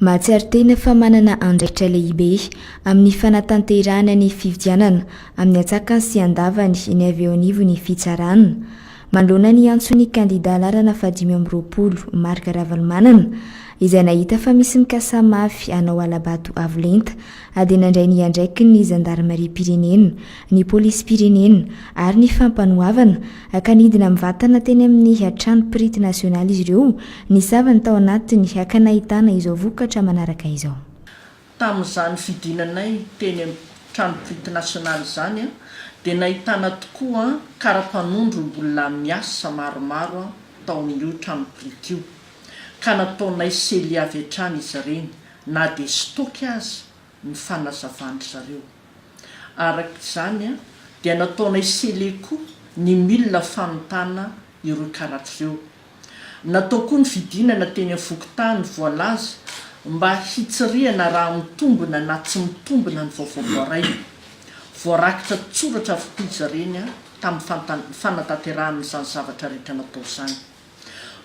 Mahatsiaro tena fa manana andraikitra lehibe amin'ny fanatanterahana ny fifidianana amin'ny antsakany sy andavany ny avy eo anivon'ny fitsarana. Manoloana ny antson'ny kandida laharana faha-25 Marc Ravalomanana, izay nahita fa misy mikasa mafy hanao hala-bato avo lenta, dia nandray ny andraikiny ny zandarimariam-pirenena, ny polisim-pirenena ary ny fampanoavana ka nidina mivantana teny amin'ny trano printy nasionaly izy ireo nisava ny tao anatiny ka nahitana izao vokatra manaraka izao. Tamin'izany fidinanay teny amin'ny trano printy nasionaly izany dia nahitana tokoa kara-panondro mbola miasa maromaro tao amin'io trano printy io ka nataonay scellé avy hatrany izy ireny na dia stock aza ny fanazavan-dry zareo. Araka izany dia nataonay scellé koa ny milina fanontana ireo karatra ireo. Natao koa ny fidinana teny amin'ny fokontany voalaza mba hitsirihana raha mitombina na tsy mitombina ny vaovao voaray. Voarakitra an-tsoratra avokoa izy ireny tamin'ny fanatanterahana izany zavatra rehetra natao izany.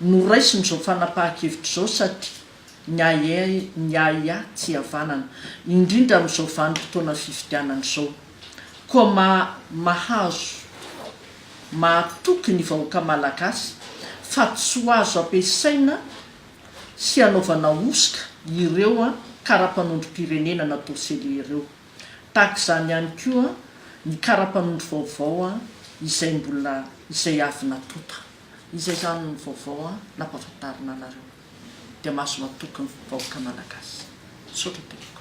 Noraisina izao fanapahan-kevitra izao satria ny ahiahy ny ahiahy tsy ihavanana, indrindra amin'izao vanim-potoanan'ny fifidianana izao. Koa ma mahazo mahatoky ny vahoaka malagasy fa tsy ho azo ampiasaina sy hanaovana hosoka ireo kara-panondrom-pirenena natao scellé ireo. Tahaka izany ihany koa ny kara-panondro vaovao izay mbola izay avy natonta. Izay izany ny vaovao nampahafantarina anareo. Dia mahazo matoky ny vahoaka malagasy. Misaotra tompoko.